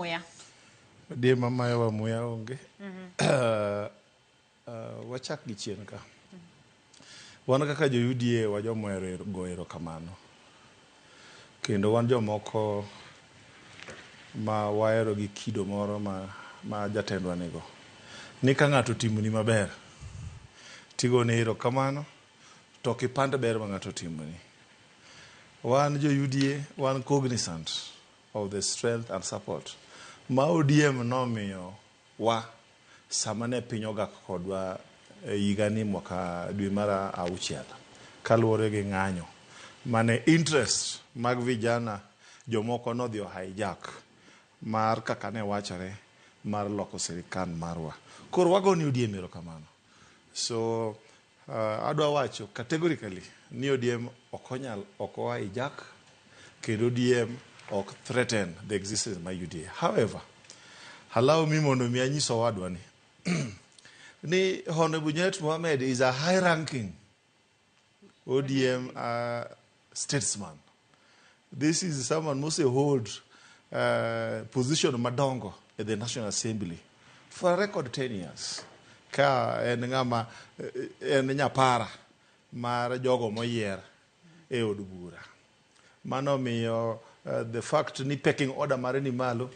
muya? ODM mamayowa muya onge. Wachak gi chien ka. Wan kaka jo UDA wajoma ohero go erokamano. Kendo wan jomoko ma wahero gi kido moro ma jatendwa nigo. Ni ka ng'ato otimoni maber, tigone erokamano to ok ipand ber ma ng'ato otimoni. Wan jo UDA wan cognizant of the strength and support ma ODM nomiyo wa sama ne piny ogak kodwa e higani mwaka dwe mar auchiel kaluwore gi ng'anyo mane interest mag vijana jomoko nodhi o hijack mar kaka ne wachore mar loko sirikal marwa. Koro wagone ODM erokamano. So adwa wacho categorically ni ODM ok onyal ok o hijack kendo ODM ok threaten the existence mar UDA. However, allow me mondo mi anyis owadwa ni ni Honorable Junet Mohammed is a high ranking ODM statesman. This is someone mose hold position madongo at the National Assembly for a record 10 years. Ka en ng'ama en nyapara mar jogo moyier e od bura. Mano miyo the fact ni pecking order mare ni malo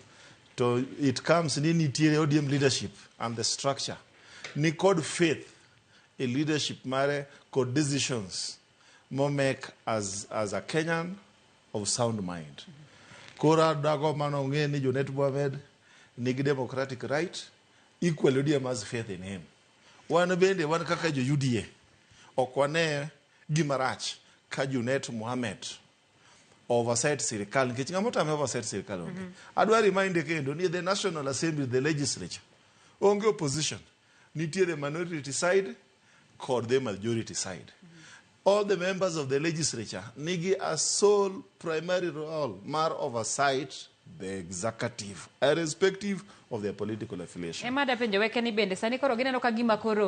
to it comes ni nitiere ODM leadership and the structure ni kod faith e leadership mare kod decisions mo make as a Kenyan of sound mind. Koro adago mano ng'e ni Junet Mohamed nigi democratic right, equally ODM has faith in him. Wan bende wan kaka jo UDA ok wane gima rach ka Junet Mohamed oversight sirikal nikech ng'ama otame oversight sirikal onge. Adwa remind kendo ni the National Assembly, the legislature, onge opposition. Nitie the minority side kod the majority side. All the members of the legislature nigi a sole primary role mar oversight the executive, irrespective of their political affiliation. Ema dapenjo weke ni bende sani koro gineno ka gima koro